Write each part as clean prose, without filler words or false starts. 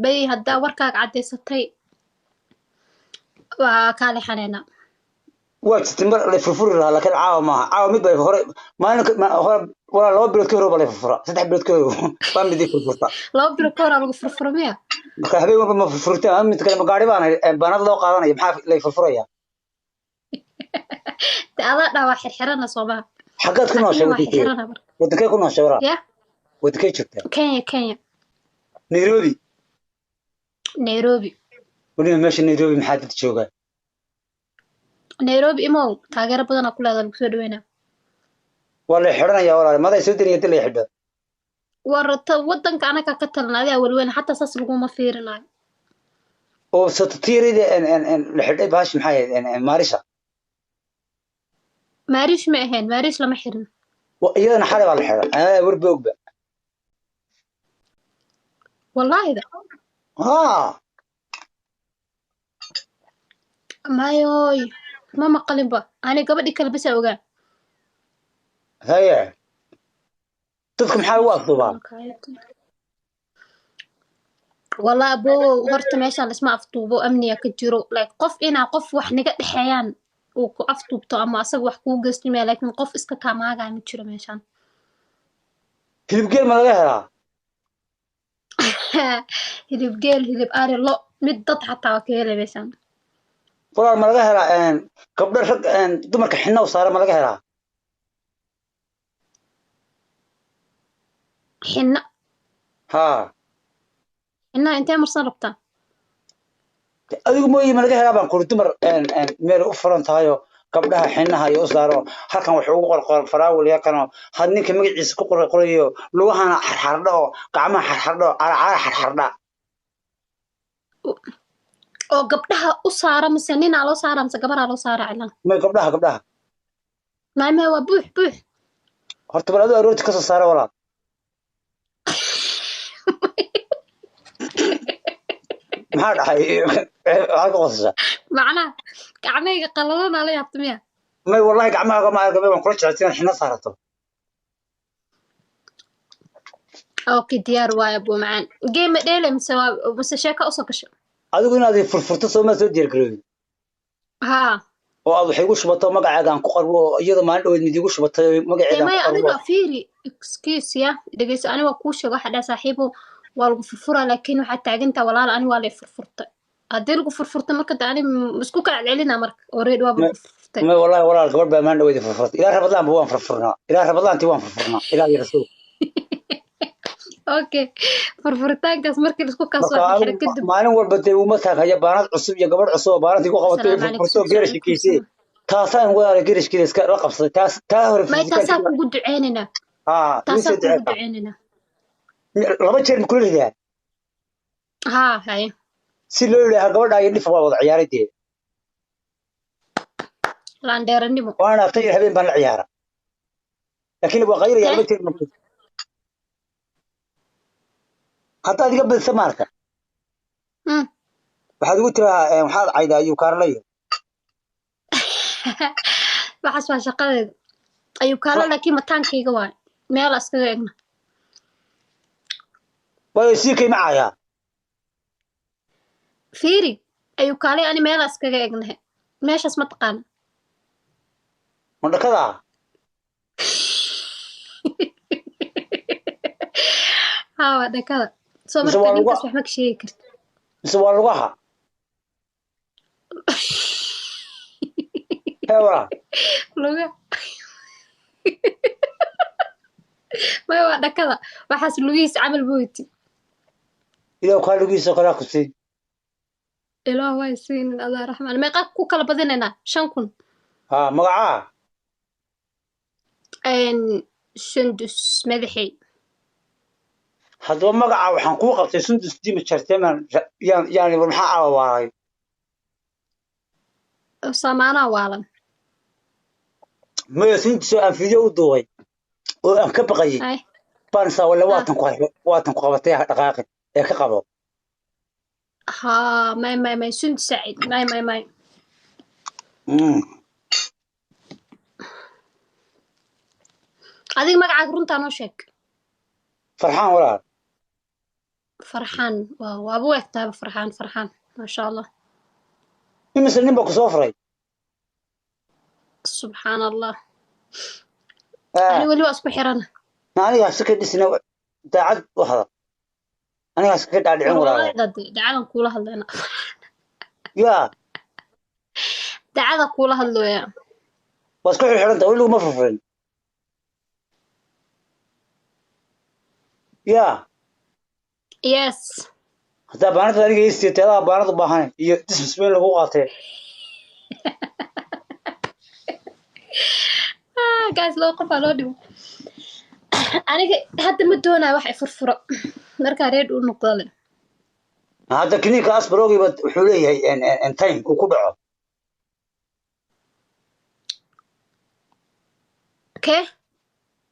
Bay haddaa warkaaga caddaysatay waa kaa leexanaynaa. Waa jirtay mar la furfuri lahaa, laakiin caawa maaha. Caawa mid bay hore maalin hore walaa 2 bilood ka hor baa la furfura, 3 bilood ka hor baa mid ii furfurta. 2 bilood ka horaa lagu furfuro miya? Marka habeen walba ma furfurteen mid kale, ma gaari baan baanad loo qaadanaya, maxaa lay furfuraya? De adaa dhaa waa xirxirana soomaa. Xaggaad ku nooshay? Waa wadankee xirxirana marka. Wadankee ku nooshay walaa? Ya. Wadankee joogtaa? Kenya, Kenya. Nairobi? Nairobi. Weliba meesha Nairobi maxaa dad joogaa? Nairobi imow, taageero badanaa ku leedaa, lagu soo dhaweynaa. Waa lay xidhanaya walaal, maday soo deniya dii lay xidho. Warata wadanka anaga ka talan, adigaa welweyna, xataa saas laguma fiirinayo. Oo sototiirida la xidhay bahash maxay ahayd, Maarisha? Maariish ma ahayn, Maariish lama xirin. Iyadana xalay baa la xidhay, anaa warba ogba. Wallaahida? Haa. Mayoy, ma maqalinba ani, gabadhii kale basa ogaa. Haye, dadka maxaa lagu afduubaa? Walaa abow, horta meeshaan laisma afduubo, amniga ka jiro. Like qof inaa qof wax naga dhexeeyaan uu ku afduubto ama asaga wax kuu geystimaya, laakiin qof iska kaamaagaya ma jiro meeshaan. Hilibgeel ma laga helaa? Hilib geel, hilib ari, lo, mid dad xataa waa ka helay meeshaan. Walaal, ma laga helaa gabdho rag dumarka xinna u saara, ma laga helaa? Xinna? Haa. Xinnaha intee marsan rabtaa? Adigu mooye, ma laga helaa baan kuri, dumar meel u furan tahayo gabdhaha xinnaha iyo u saaro, halkan wax ugu qorqor faraawil iyo kanoo had ninka magaciisa ku qorqorayo, lugahana xarxardha oo gacmaha xarxardha oo calaacala xarxardha. Oo gabdhaha u saara mise ninaa loo saara mise gabaraa loo saara cilaan? May, gabdhaha, gabdhaha. Maamaha waa buux buux. Horta bal adigu aroorti kasoo saara walaal. Maxaa dhacay? Waxaad ka qosashaa? Macnaha gacmahayga qalalanaa la yaabta miya? May, wallahi gacmahaaga ma argabay, waan kula jecel inaad xinna saarato. Okay, diyaar waaye abuu macaan. Game ma dheele mise waa mise sheeka usoo gasho? Adigu inaad furfurto soo ma soo diyaargaroobin? Haa. Oo aad wax igu shubato, magacaaga aan ku qarbo, oo iyada maalin dhaweyd mid igu shubatay oo magaceeda aan maya ku qarbo. Adiga fiiri, excuse ya, dhegeyso, ani waa kuu sheego, waxaa dhaha saaxiibo waa lagu furfuraa, laakiin waxaa taagantaa walaal ani waa lay furfurtay. Haddii lagu furfurtay marka de ani isku kala celcelinaa marka already waaba lagu furfurtay. May, wallahi walaal, gabadh baa maalin dhaweyd furfurtay. Ilaa Rabadlaanba waan furfurnaa, ilaa Rabadlaantii waan furfurnaa, ilaa iyo rasuul. Okay, furfuritaankaas markii laisku kaasoo marka xirxiro adigu kadib maalin walba dee uma taag haya baanad cusub iyo gabadh cusub oo baanadii ku qabatay asalaamu calaykum. furfurtoo geerashka geysay, taasaan walaala geerashkeeda iska la qabsaday, taas taa hore. May, taasaa furfuritaankeeda kugu duceynaynaa. Haa, ii taasaa soo kugu duceetaa. duceynaynaa. 2 jeer ma kula ridaa? Haa, haye. Si loo yidhaaha gabadha iyo dhifa waa wada ciyaaray dee. Laandheeranimo. Waana tan iyo habeen baan la ciyaara, laakiin waa qayraya. Tee? 2 jeer ma kula haddaad iga badisa maarka. Waxaad igu tiraa waxaad caydaa ayuu kaarlayo. Waxaas waa shaqadeeda ayuu kaala, laakiin mataankayga waay, meel iskaga egna. Waayo sii kay ma caayaa. Fiiri, ayuu kaalay, ani meel iskaga egnahay, meeshaas ma taqaana? Ma dhakadaa? Haa, waa dhakada soo. Mise marka waa luga ninkaas wax ma ka sheegi karti. Mise waa lugaha hee walaa? Luga maya, waa dhakada, waxaas lugihiis camal boyti. Ilaah kaa lugihiisa kalaa ku siin. Ilaah way siinin, adaa raxmaan. Meeqa ku kala badinaynaa? 5000. Haa, magacaa? Sundus madaxey. Haddaba magaca waxaan kuu qabtay Sundus dima jarteeman yaan yaani, war maxaa caawa waaray? Saamaanaa waalan. Maya, Sundus oo aan fiidyo u duubay oo aan ka baqayay ay baan isaa walla ah waatan ku waatan ku qabatay ha dhaqaaqin ee ka qabo. Haa, may may may, Sundus Saciid, may may may. Adiga magacaaga runtaa noo sheeg. Farxaan walaal. Farxaan waa waaba u egtaaba Farxaan, Farxaan, maasha Allah. Imise nin baa kusoo furay? Subxaan Allah. Ani weli waa isku xirana. Anigaa si ka dhisna, daacad u hadal, anigaa si ka dhaadhicin walaalo. Wallaahi dacadan kuula hadlayna. Yaa. Dacada kuula hadlooya. Waa isku xirxiranta, weli laguma furfurin yaa. Yes. Haddaa baanada aniga iisiitay, adaa baanad u baahan iyo dismismeyn lagu qaatee. Guys, loo qofaa loo dhibo. Aniga hadda ma doonayo wax ifurfuro markaa reed u noqdo le. Hadda kiniinka asbaroogiba wuxuu leeyahay time uu ku dhaco. Okay.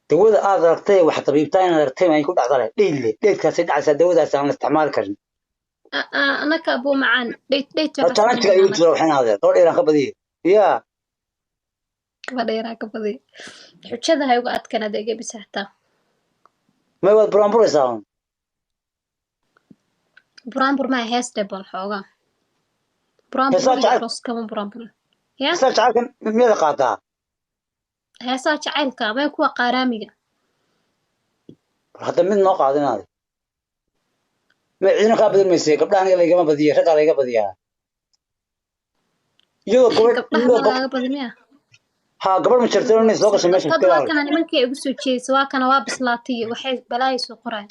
Dawada aad aragtay wax tabiibtaa inaad aragtay ay ku dhacda leh dheydle dheydkaasay dhacaysaa, dawadaas aan la isticmaali karin. Anaka abuu macaan dheyt dheyt. Challenge ayuu jira, waxaan adeer gabadha yaraan ka badiyay yaa. Gabadha yaraa ka badiya, xujada ha uga adkan adeega bisa hataa. May waad buraanburaysaa un. Buraanbur maa, hees dhe bal xoogaa buraanbur. Heesaha weliga jacayl- aroos kama buraanbur ya. Heesaa jacaylka miyaada qaadaa? Heesaha jacaylka may kuwa qaaraamiga. Bal hadda mid noo qaadin aade, ma ciidina kaa badin mayse, gabdhaha aniga laygama badiya, raggaa layga badiyaa iyadoo gabadh gabdhaha iyadoo ma lagaaga badi miya? Ha, gabadh ma jirto inay soo gasho meesha. Hadda iska waa ilaali. Kana nimankii ay ugu soo jeedisay, waa kana waa bislaatay iyo waxay balaayay soo qorayaan.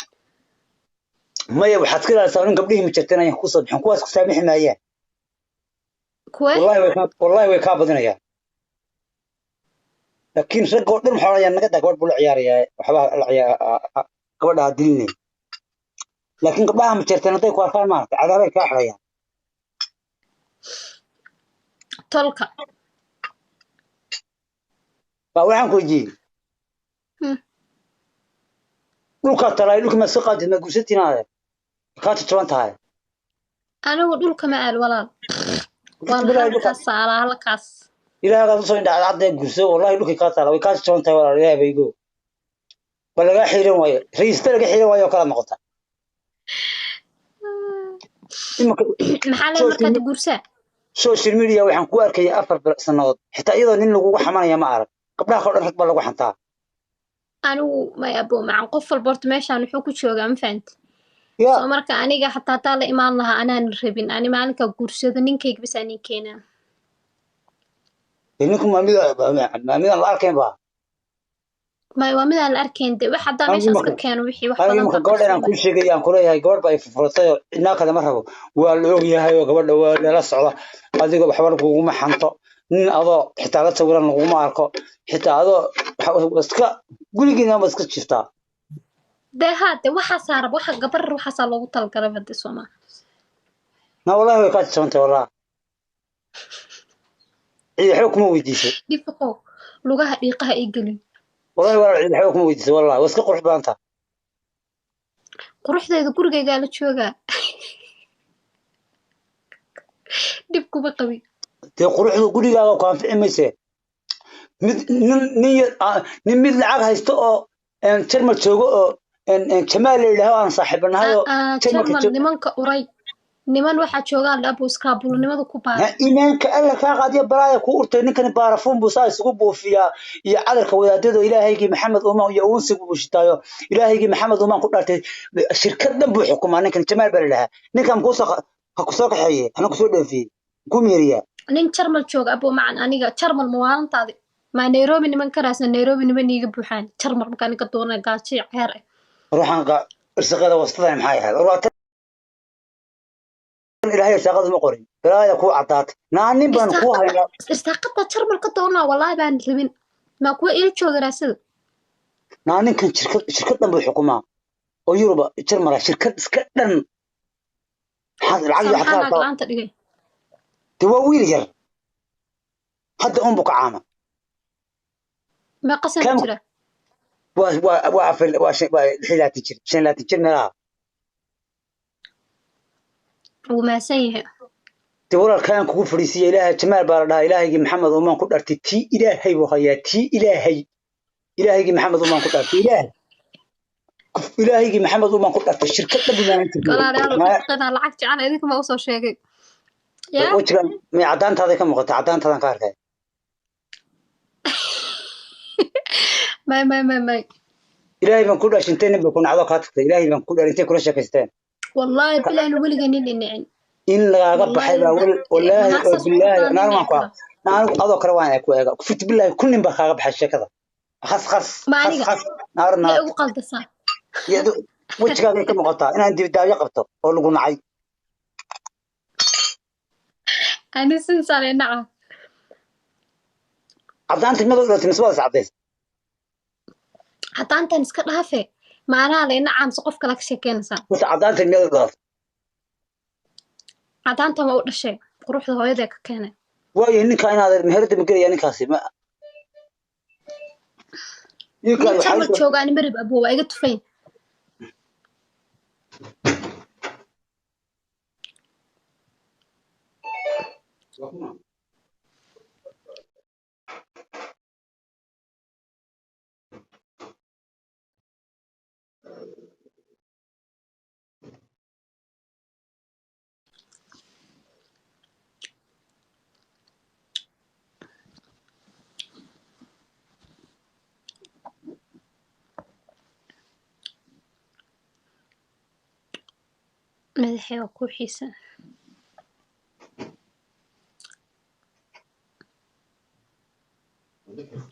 Maya, waxaad iska ilaalisaa nin gabdhihii ma jirteen ayaan kusoo bixin, kuwaas ku saamixi maayaan. Kuwe? Wallahi way kaa badinayaan, laakiin ragga oo dhan waxaa odhanayaan naga daa, gabadh buu la ciyaarayaa, waxba la ciyaar, gabadha ha dilinay. Laakiin gabdhaha ma jirteen hadday ku arkaan maaragtay cadaabay kaa xidhayaan. Tolka. Baa waxaan ku weydiiyey. Dhulkaa talaay, dhulka maad iska qaadid, ma guursatiin aade kaa jajaban tahay. Anigu dhulka ma aal walaal, waa Bilahi dhulka halkaas saalaa halkaas. Ilaahagaad usoo indhacda cadda guurso, wallahi dhulkay kaa taala way kaa jajaban tahay walaal, ilaah baygo ba lagaa xiiran waayo, rayiista laga xiiran waayo oo kalaad noqota iminka. Maxaa le Social markaad guursaa? Social media waxaan ku arkayay 4 sannadood, xitaa iyadoo nin lagugu xamanaya ma arag, gabdhaha koo dhan rag baa lagu xantaa. Anigu may abo macan, qof walba horta meeshaan wuxuu ku joogaa, ma fahanti? Ya. Soo marka aniga xataa hataa la imaan lahaa anaan rabin, ani maalinkaa guursado ninkayga bas aa nin keenaa. Dee ninku maamidaan la arkayn ba. May, waa midaan la arkayn de, wax haddaa Anigu meesha iska imaka keeno wixii wax anigu badan imaka baa gabadha inaan qarsoomay. Kuu sheegay aan kuleeyahay gabadh ba ay furfuratay oo cidnaa kale ma rabo, waa la og yahay oo gabadha waa lala socda, adiga waxba laguguma xanto, nin adoo xitaa la sawiran laguma arko, xitaa adoo iska gurigiina ma iska jirtaa. Dee haa, de waxaasaa rab waxa gabar waxaasaa loogu talagalay hade soomaa. Na wallahi way kaa jabantay, wallahi cid waxba kuma weydiisay. Dhifaqow lugaha dhiiqaha ii gelin. Wallahi walaal cid waxba kuma weydiisay, wallahi waa iska qurux badan tahay. Quruxdeeda gurigaygaa la joogaa, dhib kuma qabin. Dee quruxdu gurigaaga ku anfici mayse, mid nin nin yar nin mid lacag haysto oo Jarmal joogo oo Jamaal la yidhaaho aan saaxiibanahay oo Jarmalka Jarmal nimanka uray, niman waxaa joogaan dhabu iskaabulnimada ku baara. Iimaanka alla kaa qaadiyo, balaaya kuu urtay, ninkani baarafuun buu saa isugu buufiyaa iyo cadarka wadaadado, ilaahaygii Maxamed umaan iyo uunsigu buu shitaayo, ilaahaygii Maxamed umaan ku dhaartay, shirkad dhan buu xukumaa ninkan, Jamaal baa la yidhahaa ninkan, kuusoo ha kusoo kaxeeye hana kusoo dhoofiyey ku meeriyaa. Nin Jarmal jooga abo macan, aniga Jarmal mawaalantaadi maa Nairobi niman ka raasna, Nairobi niman iiga buuxaan, Jarmal markaa ninka doonaya gaajo iyo ceer ah. Ruuxan irsiqada wastadan maxay ahayd? War waa tan ilaahay irsaaqada ma qorin, balaaya kuu caddaatay, naa nin baan kuu haynaa. Irsaaqada Jarmal ka doonaa, wallaahi baan rabin maa kuwa ila jooga raasada. Naa ninkan shirkad dhan buu xukumaa oo Yuruba Jarmala, shirkad iska dhan, maxaad lacag iyo saa waxaad ka maxaa naag rabtaa? La-aanta dhigay. Dee waa wiil yar hadda unbu ka caama. Meeqa sano kam jira? Waa afar, waa shan, waa 26 jir, 25 jir meelaha. Wuu mahadsan yahay. Dee walaalkaan kugu fadhiisiiya, ilaahay Jamaal baa la dhahaa, ilaahaygii Maxamed umaan ku dhartay, tii ilaahay buu hayaa, tii ilaahay, ilaahaygii Maxamed umaan ku dhartay, ilaahay Ilaahaygi Maxamed umaan ku dhartay shirkad dhan baan inta Walaalayaal, dhifiqina lacag jecel idinka ma usoo sheegay yaa. Wejigan may caddaantaada ka muuqata, caddaantaadan ka arkay. May, may, may, may. Ilaahay baan ku dhaashintay, nin bay ku nacdo kaa tagtay. Ilaahay baan ku dhaar intay kula sheekaysteen. Wallaahi bilahi weliga nin inicin. In lagaaga baxay baa wallaahi oo bilaahi naar waan ku anigu adoo kale waan ku eega kufurti bilaahi kun nin baa kaaga baxay sheekada khas khas. Ma khas aniga? Khas naar may naar ugu qaldasaa. Iyo wejigaaga ka muuqataa inaan dibidaayo qabto oo lagu nacay. Ani sinsaan inaca. Caddaanta mid u dhalatay mise waa is caddays? Caddaantan iska dhaafe, maanaha la inaca mise qof kale ka sheekeynaysaa? Mise caddaanta mid u dhalatay? Caddaantan waa u dhashay, quruxda hooyadee ka keenay. Waayo ninka inaad meherada ma gelaya ninkaasi ma ninkaan Nin waxaa jarmal jooga ani marib abo waa iga tufayn. Madaxay waa ku xiisan.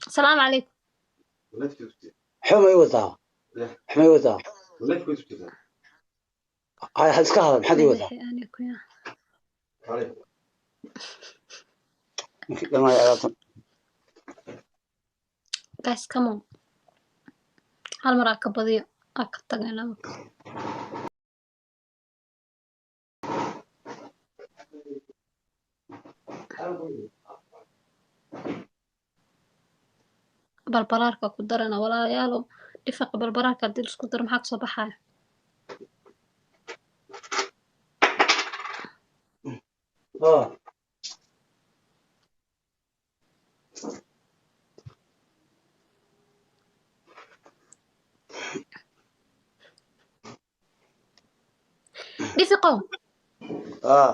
Asalaamu calaykum. Xumay wadaa, xumay wadaa. Ha iska hadal, maxaad ii wadaa? Madaxay ani ku yaa. Ninkii dhammaay alaabtan. Guys, come on, hal mar aa ka badiyo aa ka tagayna marka. Balbalaarka ku darana walaalayaalo, dhifaqa balbalaarka haddii laisku daro maxaa kasoo baxaya? Oh. Dhifiqow. Ah.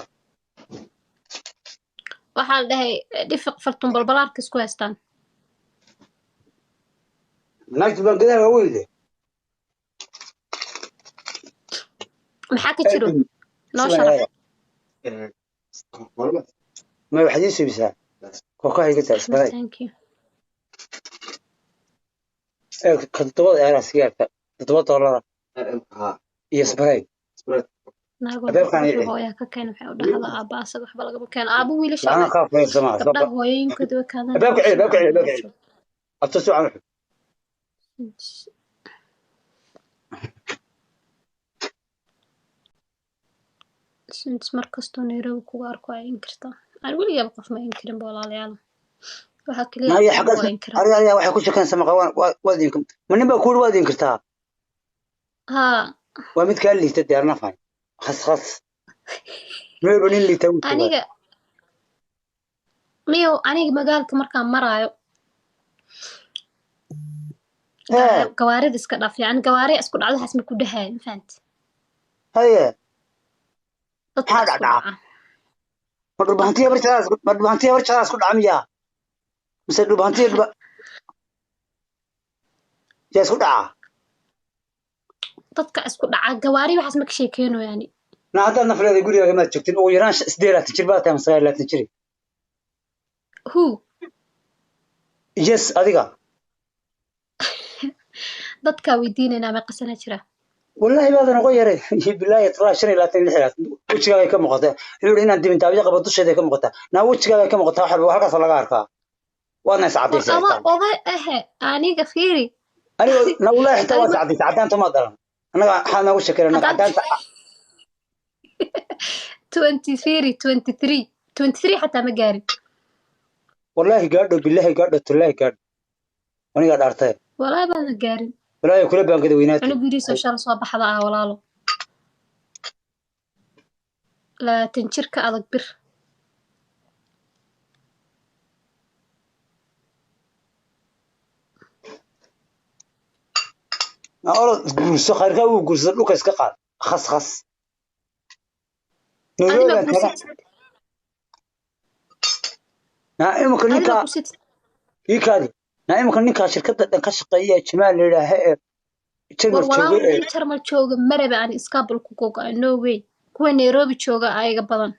Waxaa la dhahay dhifiq fartun balbalaarka isku haystaan. Naagta baan gadaha waaweyn leh. Maxaa ka jiro, noo sharax. Ma waxaad ii suubisaa kookaha iga taa isbaray. Thank you. Ee ka 7 eeraa sigaarka $7 iyo isbaray. Naag walba Abeebkaan ii wuxuu celi. Hooyaa ka keena waxay u dhahdaa aabba asaga waxba lagama keeno, aabba wiilasha lacana dhalay. kaa furaysa Gabdhaha hooyooyinkooda way kaadaan. Albaabka celi, albaabka celi, albaabka celi. Abta si wacan u xidh. Since mar kastoo Nairobi kuga arko ay inkirtaa, aan weligaaba qof ma inkirin ba walaalayaal, waxaa keliya Naya aqoon xaggaas waa inkiraa. Ariga ayaa waxay ku sheekanaysaa maqa waad idinka ma nin baa kuuri waad inkirtaa. Haa. Waa mid kaa liita diyaarna fahay khas khas meelba nin liita wuu joogaa. Aniga miyow, aniga magaalka markaan maraayo hee gawaarida iska dhaaf, yani gawaari isku dhacdo waxaas ma ku dhahayo, ma fahanti? Haye. Dadka maxaa isku dhacdhaca? dhaca. Ma dhulbahantiya barjadaas, ma dhulbahantiya barjadaas ku dhaca miyaa mise dhulbahantiya dhulba yaa isku dhaca? Dadka isku dhaca gawaari waxaas ma ka sheekeyno yani. Na haddaad naf leedahay gurigaaga maad joogtin, ugu yaraan 28 jir baa tahay ama 29 jir. Who? Yes, adiga. Dadkaa weydiinaynaa meeqa sana jira. Wallaahi baadan noqon yaray bilaahi talaa 25, 26 wejigaaga ka muuqata. Wuxuu yidhi inaan dibintaabyo qabo dusheeda ka muuqata. Naa wejigaaga ka muuqata, wax walba halkaas laga arkaa, waadna is War caddaysay ama xitaa. Oday ahe aniga fiiri. Aniga na wallaahi xitaa waa is Adiga caddaysay, caddaanta ma daran, annaga waxaa noogu sheekeen annaga caddaanta caddaanta. 20 fiiri, 23, 23 xataa ma gaarin. Wallaahi gaadho, bilaahi gaadho, tullaahi gaadho, anigaa dhaartay. Walaahi baadan gaarin. Walaahi kula baangada weynaatay. Cunug yariisoo shala soo baxda ah walaalo, 20 jir ka adag bir. Orod guurso, khayrkaa wuu guursado, dhulka iska qaad khas khas. Adi ma Nairobi baan taga. guursatid? Naa imika Adi ma ninkaa guursatid? Ii kaadi, naa imika ninkaa shirkadda dhan ka shaqeeya, Jamaal la yidhaaha, ee War Jarmal walaal, jooga ee nin Jarmal jooga maraba aan iskaabul ku gogo. No way, kuwa Nairobi jooga ayaga badan.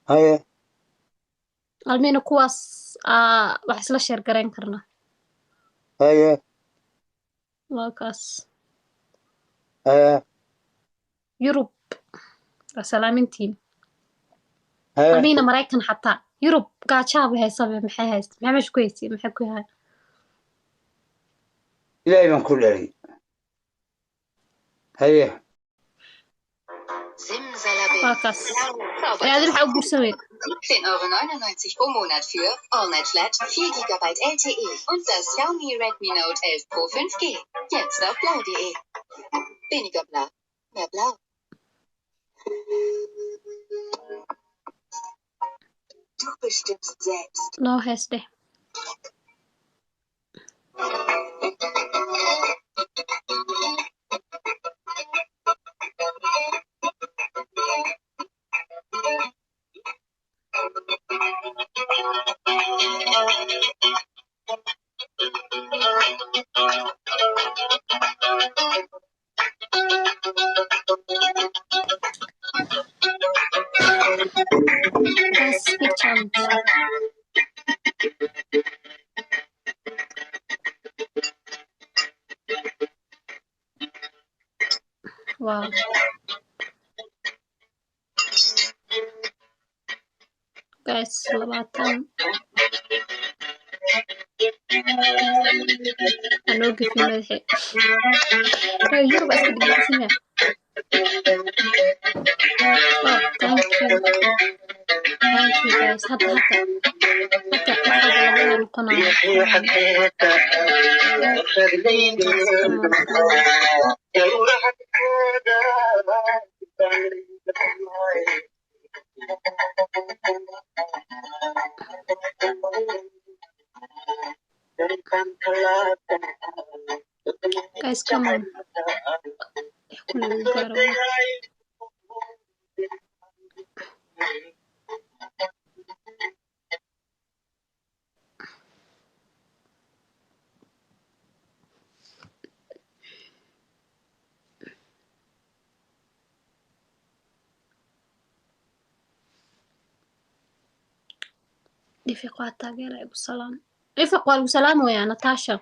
Haye. Almiina kuwaas wax isla share garayn karna. Haye. Waa kaas. Haye. Yurub waa salaamintiin. Haye. Almiina Maraykan, xataa Yurub gaajaaba haysabe. Maxay haysta? Maxay meesha ku haysay? Maxay ku yahay? Ilaahay baan ku dhalay. Haye. Simsalabim. Waa kaas. Blau. Ee, adi maxaa u guursan weyd? 17,99 € pro Monat für AllNet Flat, 4 GB LTE und das Xiaomi Redmi Note 11 Pro 5G. Jetzt auf blau.de. Weniger blau, mehr blau. Du bestimmst selbst. Noo hees dheh. Guys, big challenge. Wow. Guys, 20 anoo gefin madaxi. Reer Yurub aa iska dhigaysinya. Oh, thank you. Thank you guys. Hadda hadda hadda waxaa labada noqonaya. Guys, come on. Guys, come on. 6,000 lagu gaaro wallah. Dhifiq waa taageera, igu salaam. Dhifiq waa lagu salaamayaa, Natasha.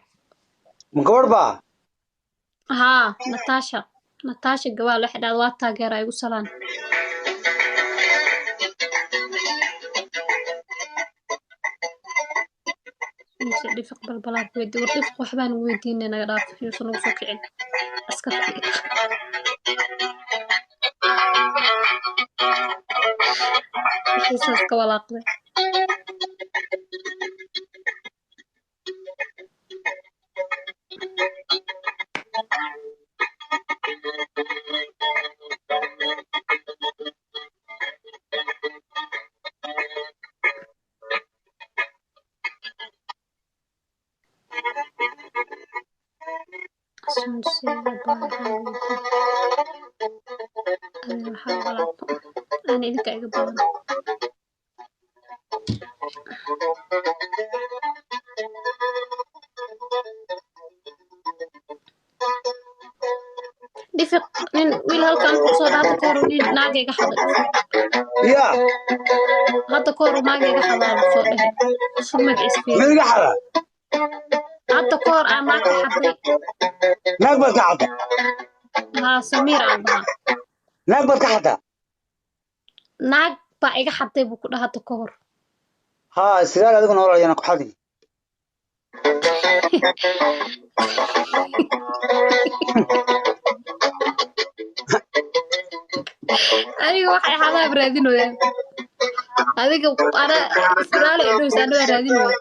Ma gabadh baa? Haa, Natasha. Natasha gawaal waxay dhahdaa waa taageera, igu salaam. Mise dhifiq balbalaar ku weydii. War dhifiq waxbaan weydiinay, naga dhaaf, yuusan nagu soo kicin. Iska fadhiya. Wixiisaas ka walaaqday. Sunseeda baa. Adiga waxaa walaaqo. Ana idinka iga badan. Dhifiq nin wiil halkan ku soo dhaata ka hor nin naaga iga xaday. Ya. Hadda ka hor naaga iga xadaa lagu soo dhehe. Sug magaciis Mid fiiri. iga xada? Hadda ka hor aan naag ka xaday. Naag baad ka xadda? Haa, Samiir aan dhahaa. Naag baad ka xaddaa? Naag baa iga xaday buu ku dhaha hadda ka hor. Haa, sigaal adiguna walaal yana ku xadin. Aniga waxay xadaab raadinayaan. Adiga ana iskalaale idhows ana waa raadinaya.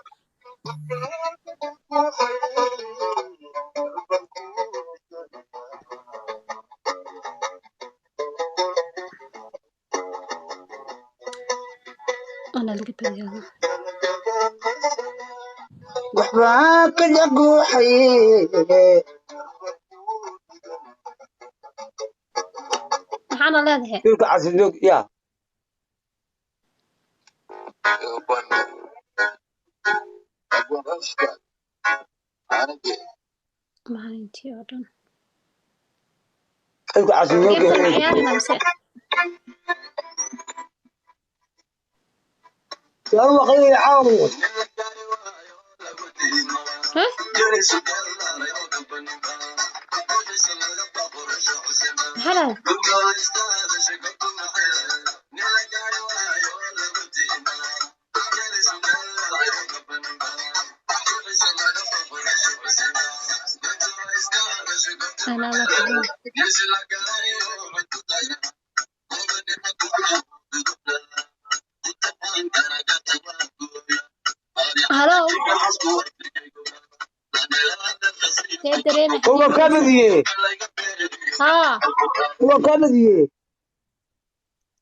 Ana laga badiyaa. Waxbaa ka jaguuxay. Maxaana leedahay? Dhulka casildoog yaa. Maalintii oo dhan. Dhulka casildoog. Geemtan ma ciyaarina mise? Yaa waqay caawu. Heh? Maxaa leedahay? Anaa la kulmay. Halo. See dareemay Waa xabiibkiisa? ka badiyey. Haa. Waa ka badiyey.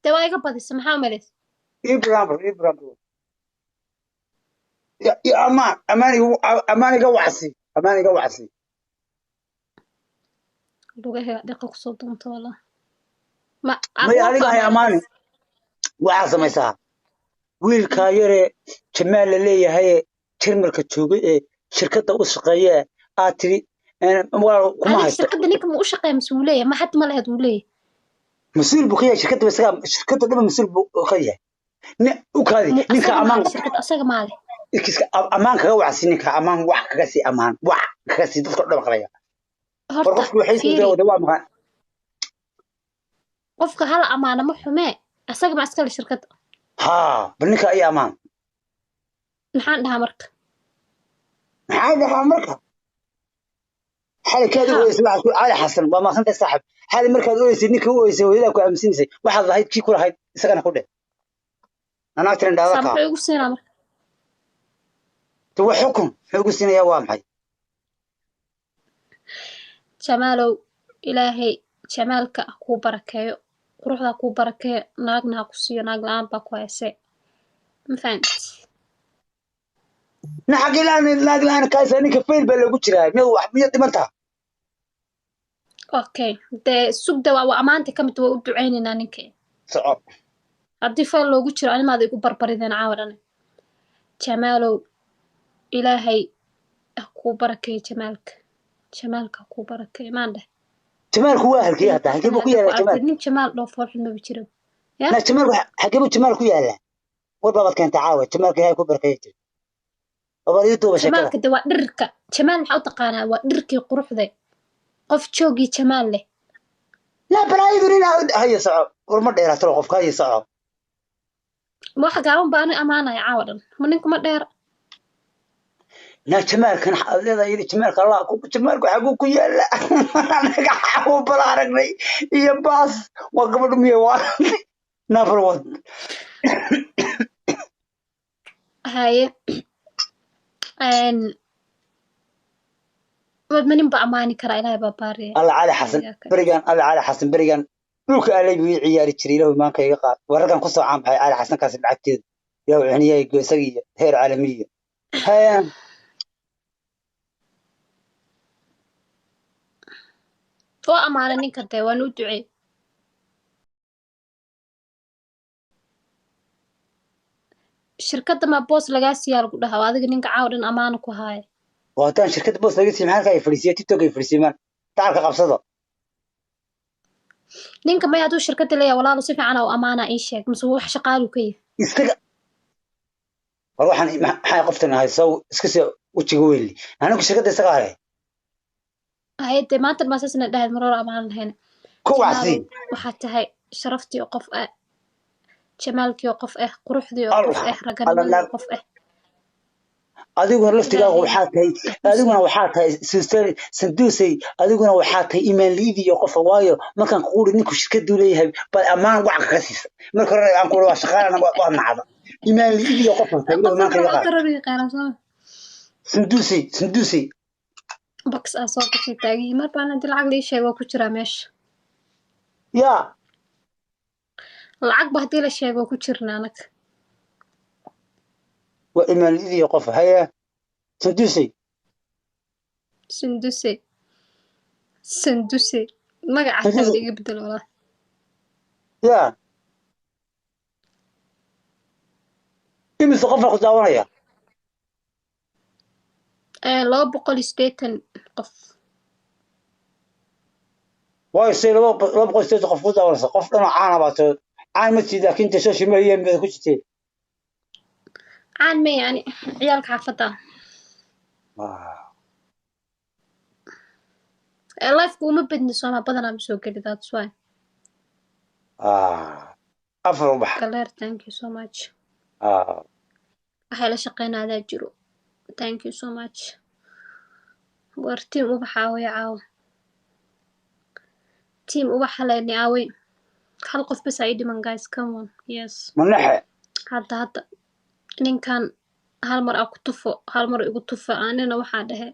Dee waa iga badisa, maxaa umalays? Ibrahim, Ibrahim. Ya amaan, amaan igu, amaan iga wacsi, amaan iga wacsi. Lugaha dhiqa kusoo doonta wallah. Ma May waa ku adiga hay amaanay amaani. bas. Waxaa samaysaa. Wiilkaa yaree Jamaal la leeyahay Jarmalka joogay ee shirkadda u shaqeeya aad tiri walaal kuma Adiga haysto. shirkadda ninka ma u shaqeeya mise wuu leeyahay? Ma xad ma lahayd wuu leeyahay. Mas-uul buu ka yahay shirkadda, isagaa shirkadda dhan mas-uul buu ka yahay. U kaadi Mu ninka asaga amaan maale shirkadda, asaga maale. Iska amaan kaga wacsi, ninka amaan wax kaga sii, amaan wax kaga sii, dadka dhan maqlaya. War Horta qofku waxay soo fiiri, wada waa maqan. Qofka hala amaana ma xumee, asaga ma iskale shirkadda. Haa, bal ninka ay amaan. Maxaan dhahaa marka? Maxaa dhahaa marka? Xali kaad u Haa. oysay waxaad ku Cali Xasan waa maaqsantay saaxib. Xali markaad oysay ninka u oysay hooyadaa ku aaminsiisay waxaad lahayd kii ku lahayd isagana ku dheh. Anaa tirin dhaada Saa kaa. muxuu igu siinaa marka? Te wax xukun muxuu igu siinayaa waa maxay? Jamaalow, Ilaahay jamaalka ha kuu barakeeyo, quruxda ha kuu barakeeyo, naagna ha ku siiyo, naag la'aan baa ku haysee. Ma fahanti? Na xaqi laan naag laan kaasa ninka fail baa loogu jiraa miyad wax miyad dhimantaa? Okay, dee sugda waa amaanta ka mid, waa u ducaynaynaa ninka. Soco. Haddii fal loogu jiro animaada igu barbarideen caawa dhan. Jamaalow, Ilaahay ha kuu barakeeyo jamaalka. Jamaalka ha kuu barakeeyo, maan dheh. Jamaalku waa halkee hadda? Halkee buu ku Hadda ku yaalaa aragtid Jamaal? nin jamaal dhoo foolxun maba jiro. Ya? Na Jamaalku xagee buu Jamaal ku yaalaa? War baabad keentay caawa Jamaalka Ilaahay ku barakeeyo jir. Babaad ii duuba sheekada. Jamaalka de waa dhirka. Jamaal maxaa u taqaanaa? Waa dhirkii quruxda. Qof joogii jamaal leh. La balaayadu nin haye soco. War ma dheeraato qofka haye soco. Ma wax gaaban baa ani amaanaya caawa dhan. Ma ninku ma dheer. Na jamaalkan waxaad leedahay yidhi jamaalka Allah ku jamaalku xaguu ku yaala? Anaga xawu bala aragnay iyo baas waa gabadhu miye waa nafar wad. Haye. Een wad ma nin baa amaani karaa, Ilaahay baa baariya. Alla Cali Xasan Yaa ka. berigan, Alla Cali Xasan berigan dhulka alay buu ii ciyaari jiray. Ilaahu imaanka iga qaad wararkan kusoo caan baxay Cali Xasan kaasi lacagteeda ilaahu ciniyahay go isaga iyo heer caalamiya haya. Waa amaanay ninka dee, waan u duceey. Shirkadda ma boos lagaa siiyaa lagu dhahaa, waa adiga ninka caawa dhan amaana ku haaya. Waa haddaan shirkadda boos laga siiyo maxaa halka ay fadhiisiya TikTok ay fadhiisiimaan dacalka qabsado. Ninka maya hadduu shirkadda leeyahay walaalo si fiican u amaanaa ii sheeg mise wax shaqaalu ka yahay. Isaga war waxaan maxay qoftan ahay sow iska soo wejiga weyli anigu shirkadda isagaa leh. Haye dee maanta baa saasna dhahayd maroor amaan lahayn. Ku wacsi. Jamaalow, waxaad tahay sharaftii oo qof ah, jamaalkii oo qof ah, quruxdii oo qof Allah ah, Allah raganimadii naag oo qof ah. Adiguna laftigaagu Ilaahay waxaa tahay ha kuu adiguna siiyo. Waxaa tahay sister sanduusay, adiguna waxaa tahay imaan liidi iyo qofa, waayo markaan kugu uri ninku shirkaduu leeyahay bal ammaan wac kaga siisa marka hore aan kuuri waa shaqaalana waa nacda imaan liidi iyo qofa tahay Qof imaan walba kaga wuxuu qaad darar yaqaanaa soo. Sanduusay, sanduusay. Box aa soo gashay taagan yihiin. Mar baan haddii lacag la ii sheego waa ku jiraa meesha. Yaa. Lacag ba haddii la sheego waa ku jirna anaga. Waa imaan liidi iyo qofa haya. Sandusay. Sunduse, sunduse, magaca xataa Sunduse. wada iga bedel walaa. Ya, imise qofaa ku daawanaya? 280 qof. Waayo, say 280 qof ku daawanaysa? Qof dhanoo caana baa too caan ma tiid, laakiin inta social media baad ku jirtee. Caan ma yani, ciyaalka xaafadda. Lifeka uma badni sooma, badanaa ma soo geli, that's why. Afar ubax. Galeer, thank you so much. Waxay la shaqeynaadaa jiro, thank you so much. War team ubax aaway? Caawa team ubax haleyni aaway? Hal qof bas aa ii dhiman, guys, come on, yes. Manaxe. Hadda ninkan hal mar aa ku tufo, hal mar igu tufa, anina waxaa dhehe.